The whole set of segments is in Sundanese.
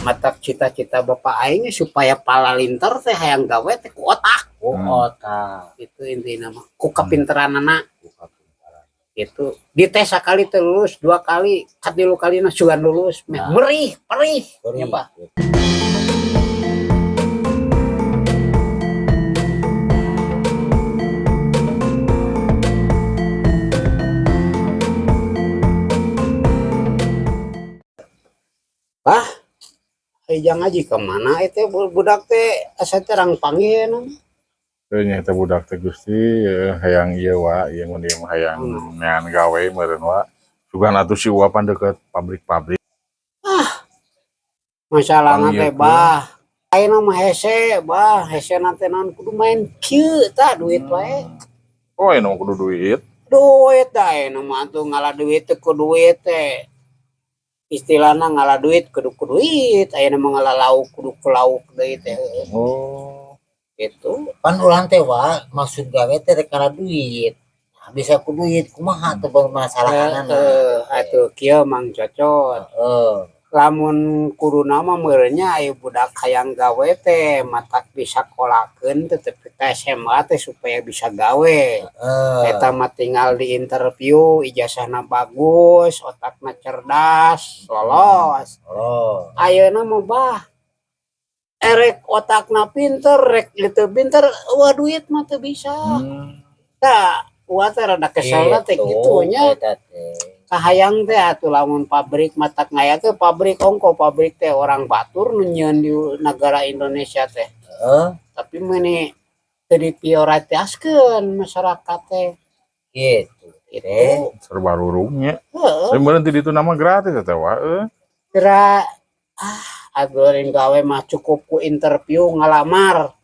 Matak cita-cita bapak aing supaya palalinter teh hayang gawe teh ku otak. Ku otak. Itu intina mah ku kapinteranana itu. Dites sakali teu lulus, dua kali, katilu kalina sugan lulus meh. Nah. Merih perih nya, Pak. Bah, Ijang ngaji kemana itu budak teh, asa terang panggil na. Teu nya eta budak teh, Gusti, hayang ieu wa, ieu mun ieu mah hayang neangan gawe meureun, wa. Sugan atuh si Uwa pan deket pabrik-pabrik. Masalahna teh Panggilkeun. Bah, ayeuna mah hese, bah, hese teh naon, kudu main kieu tah, duit wae. Oh, ayeuna mah kudu duit. Duit dah ayeuna mah atuh, ngalah duit teh ku duit teh. Istilahna ngalah duit kudu ku duit, ayeuna mah ngalah lauk kudu ku lauk deui teh. Oh. Gitu. Pan urang teh, wa, maksud gawe teh rek ngala duit. Nah, bisa ku duit kumaha tuh permasalahanna? Heeh, atuh kieu, Mang Cocot. Lamun kuduna mah meureun nya aya budak hayang gawe teh matak disakolakeun teh tepi ka SMA teh supaya bisa gawe. Eta mah tinggal di interview, ijazahna bagus, otakna cerdas, lolos. Oh. Ayeuna mah, bah, erek otakna pinter, rek teu pinter, wah, duit mah teu bisa. Tah, uwa teh rada keselna teh kitu nya. Eta teh. Kahayang teh atuh lamun pabrik matak ngayakeun pabrik, ongko pabrik teh orang batur nu nyieun di negara Indonesia teh. Tapi meuni teu diprioritaskeun masyarakat teh. Gitu. Itu. Serba rurungnya. Heeh. Tapi meureun ti ditu nama gratis eta wa euy. Kira ah agorin gawe mah cukup ku interview, ngalamar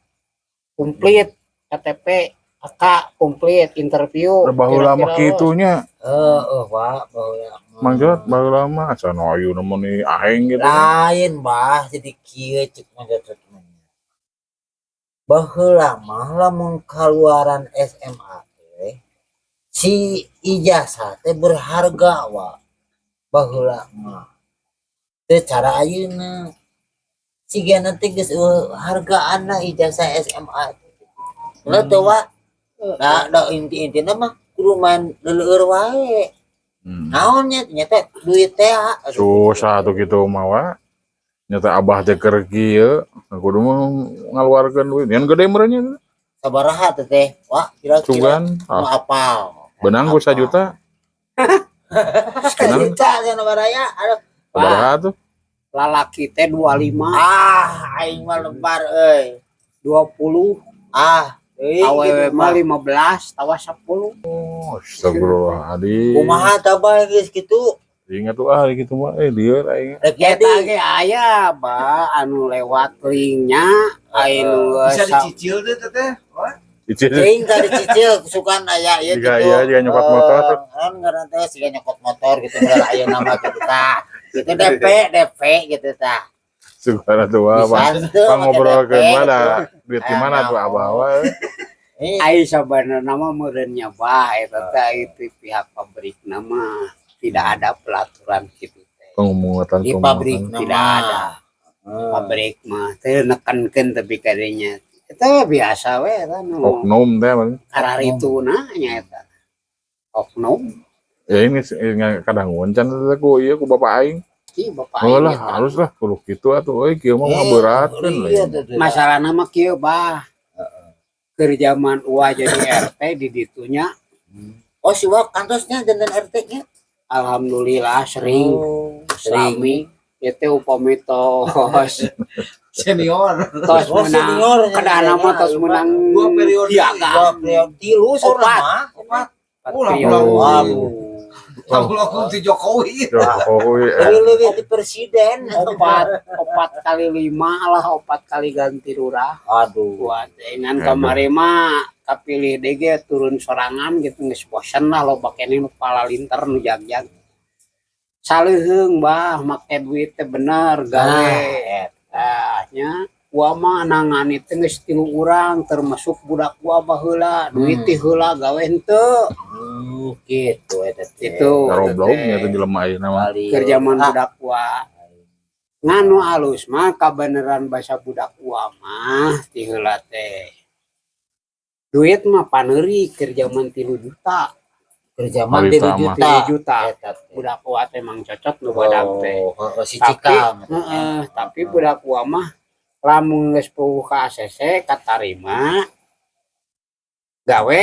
komplit, KTP, AK komplit, interview. Da baheula mah kira-kira kitu nya. Heeh, Pak, baheula mah. Mang Jot, baheula mah asa nu ayeuna mah ni aheng gitu. Lain, Bah, jadi kieu cek Mang Jot mah. Baheula mah lamun kaluaran SMA teh si ijazah teh berharga, wa. Baheula mah. Teu cara ayeuna. Sigana teh geus euweuh hargaanna ijazah SMA. Lah teu, wa. Da da inti-intina mah kudu main leleur wae. Naon nya nya teh duit teh. Susah tuh gitu mah, wa. Nyata abah teh keur kieu, kudu mah ngaluarkeun duit. Yang gede meureun nya. Sabaraha teh teh? Wah, kira-kira Sugan nu apal. Benang ku sajuta. Benang Sajuta cenah baraya. Aduh. sabaraha tuh? Lalaki teh 25. Ah, aing mah lebar euy. 20. Ah, euy awewe gitu mah 15 tawa 10. Oh, astagfirullahaladzim. Kumaha tabah geus kitu? Ingat tuh ah gitu mah eh lieur aing. Rek Eta jadi. Ge aya, ba, anu lewat linknya aya nu Bisa dicicil deh teteh. Wah, Cicil. Teuing tadi cicil sukan aya ieu Jika gitu. iya, jika nyokot motor. Kan ngaran teh siga nyokot motor gitu ngaran aya nama gitu tah. Gitu DP DP gitu tah. Sugan tuh wah. Bisa henteu Bang make ngobrolkeun DP mah da gitu. duit di mana tuh abah wa. Ih, Ai sabenerna mah meureun nya, bah, eta teh itu pihak pabrik nama tidak ada pelaturan gitu teh. Pemungutan di pabrik Tidak ada. Pabrik mah teu nekankeun tapi kadinya. Eta biasa we eta nu Oknum teh paling. kararituna nya eta. Oknum. Ya ini kadang can teh ku ieu ku bapak aing. Ki bapak Oh aing lah eta. harus lah kudu kitu atuh euy kieu mah ngaberatkeun Iya, lah. tuh, tuh. Masalahna mah kieu, bah. Keur zaman Uwa jadi RT di ditunya. Oh, si Wak kantosnya janten RT nya. Alhamdulillah sering. Oh, sering. Sami itu upami tos senior. tos Oh, menang senior, kedahna mah tos menang Dua periode. piagam. Dua periode tilu saurang Opat. mah. Opat. Empat Ulah, periode. ulah. Waduh. Tahu langsung si Jokowi. Jokowi eh. Lebih di presiden. Opat, opat kali lima lah, opat kali ganti lurah. Aduh. Buat dengan kamari mah kapilih DG turun sorangan gitu, geus bosen lah, loba keneh nu palalinter nu jagjag. Saleuheung, bah, make duit teh bener gawe. Tah nya gua mah nangani teh geus tilu urang termasuk budak gua baheula, duit teh heula, gawe henteu. Gitu eta teh. Gitu. Garoblog nya teh jelema ayeuna mah. Kali. Keur zaman Ah, budak gua. Ngan nu alus mah kabeneran basa budak ua mah ti heula teh. Duit mah paneuri keur jaman 3 juta. Keur jaman Harita 3 mah. juta. 3 juta. Eta teh. Budak ua teh Mang Cocot nu badak teh. Oh, heeh, si Tapi Cikal. heeh, tapi budak ua mah lamun geus puguh ka ACC katarima gawe,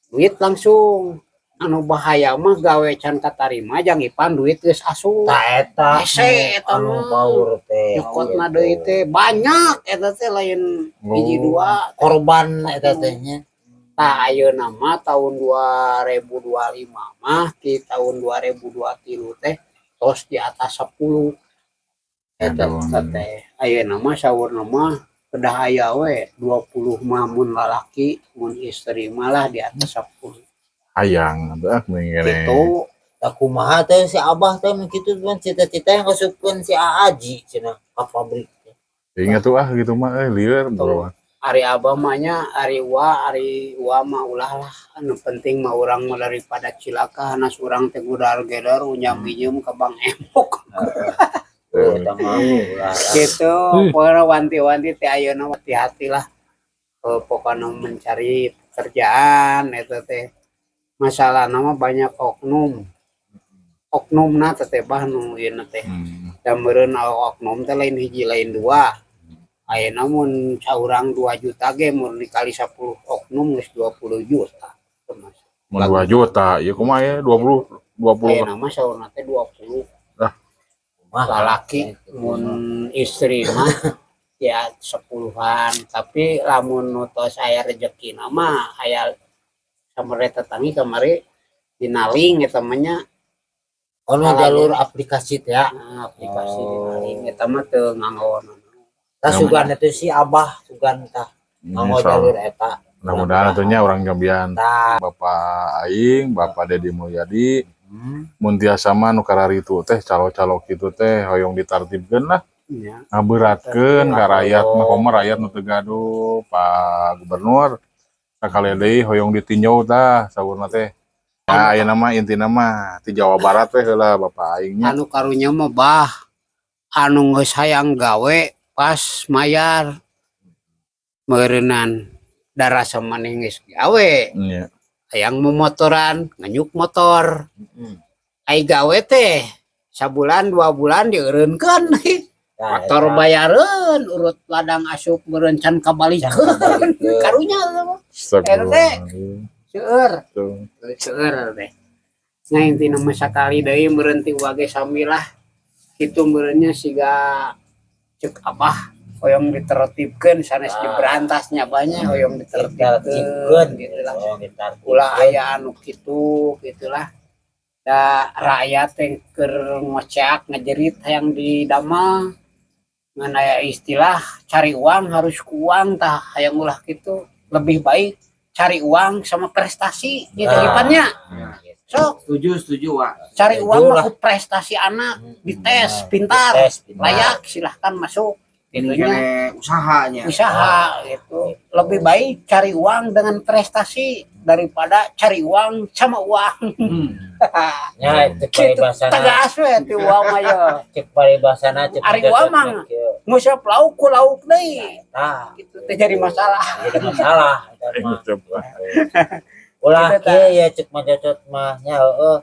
duit langsung. Anu bahaya mah gawe can katarima, jang ipan duit geus asup. Ta eta Hese eta anu mah. baur teh. Nyokotna deui teh banyak eta teh, lain hiji dua. Korban eta teh nya. Tah, ayeuna mah tahun 2025 mah, di tahun 2023 teh tos di atas 10 eta Aduh. teh. Ayeuna mah saurna mah kedah aya we 20 mah mun lalaki, mun istri malah di atas 10. Hayang atuh ah mending keneh. Gitu. Tah, kumaha teh si Abah teh mun kitu kan cita-cita yang kasupkeun si Aaji cenah ka pabrik teh. Ingat tuh ah gitu mah eh lieur bro. Ari abah mah nya, ari uwa mah ulah lah, anu penting mah urang mah daripada cilaka hanas urang teh gudar gedor unyam pinjem ke Bank Emok. Oh, eta mah ulah lah. Gitu pokoknya, wanti-wanti teh ayeuna hati-hati lah. Eh, pokoknya mencari pekerjaan eta teh masalah nama banyak oknum oknum na teh bah nu ieu teh. Da meureun oknum teh lain hiji lain dua. Ayeuna mun saurang 2 juta ge mun dikali 10 oknum geus 20 juta. Mun 2 juta, ieu kumaha ya 20 20. Ayeuna mah saurna teh 20 Mah lalaki, mun istri mah ya sepuluhan. Tapi lamun nu tos aya rezeki mah aya samere tetangi kamari dinaling eta mah nya. Oh, nu jalur aplikasi teh ya. Nah, aplikasi Oh. dinaling eta mah teu nganggo. Tah, sugan itu si Abah sugan tah nganggo jalur eta. Mudah-mudahan atunya orang Jambian Tah. Bapak aing, Bapak Dedi Mulyadi, mun tiasa mah nu kararitu teh calo-calo kitu teh hoyong ditartibkeun lah, ngaberatkeun ka rakyat mah, komo rakyat nu teu gaduh. Pak Gubernur, sakali deui hoyong ditinjau tah saurna teh. Nah, ayeuna mah intina mah ti Jawa Barat teh heula Bapak aing nya. Anu karunya mah bah, anu geus hayang gawe pas mayar meureunnan darasa maneh geus gawe hayang momotoran, nganyuk motor. Ai gawe teh sabulan 2 bulan dieureunkeun. Tah, Motor eta. bayareun, urut ladang asup meureun can kabalikeun. Can kabalikeun. Karunya Astagfirullahaladzim. Seueur. Tuh. Seueur teh. Nah, intina mah sakali deui meureun ti wage samilah kitu meureunnya, siga cek abah hoyong ditertibkeun sanes diberantasnya banyak, hoyong Ditertibkeun ditertibkeun gitu lah. Oh, ditertibkeun. Ulah aya anu kitu gitulah, da rakyat teh keur ngoceak ngejerit hayang didamel, ngan aya istilah cari uang harus ku uang. Tah, hayang ulah kitu, lebih baik cari uang sama prestasi gitu. Ipannya sok. Setuju, setuju, Wak. Cari Setuju uang mah lah. ku prestasi anak, dites pintar, Dites, pintar. layak silahkan masuk. Ini Itunya kene usahanya. usaha gitu, lebih baik cari uang dengan prestasi daripada cari uang sama uang. Nya cek Gitu, paribasana. Tegas we ti uang mah ya. Cek paribasana cek Ari uang mah nguseup lauk ku lauk deui. Tah, gitu teh jadi masalah. Jadi masalah eta mah. Coba. Ulah Gitu, kieu ya cek Mang Cocot mah nya, heueuh.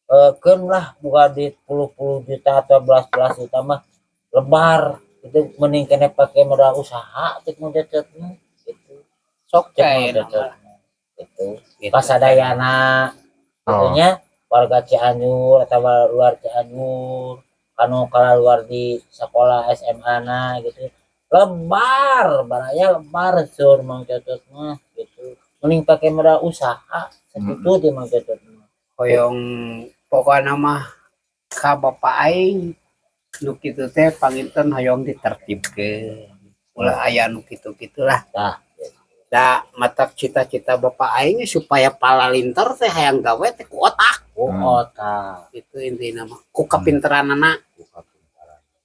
Eh, keun lah buka duit puluh-puluh juta atau belas-belas juta mah lebar itu, mending kena pakai modal usaha cek Mang Cocot mah gitu. Sok Cek Mang teh Cocot mah gitu. gitu. Pasadayana gitunya, warga Cianjur atau luar Cianjur anu kalau luar di sekolah SMA na gitu, lebar baraya lebar sur Mang Cocot mah gitu, mending pakai modal usaha segitu di Mang Cocot mah. Hoyong pokokna mah ka bapak aing nu kitu teh panginten hoyong ditertibkeun, ulah aya nu kitu-kitulah. Tah. Da matak cita-cita bapak aing supaya palalinter teh hayang gawe teh ku otak. Ku otak. Itu intina mah ku kapinteranana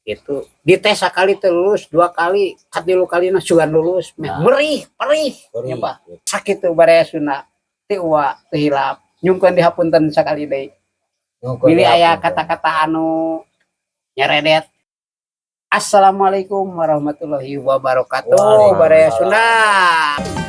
itu. Dites sekali teu lulus, dua kali, katilu kali na sugan lulus meh. Nah. Merih perih Perih. nya, Pak. Sakitu baraya Sunda ti uwa, teu hilap, nyungkeun dihapunten sakali deui Nyungkeun bilih aya dihapunten. Kata-kata anu nyeredet. Assalamualaikum warahmatullahi wabarakatuh. Waalaikumsalam. Baraya Sunda.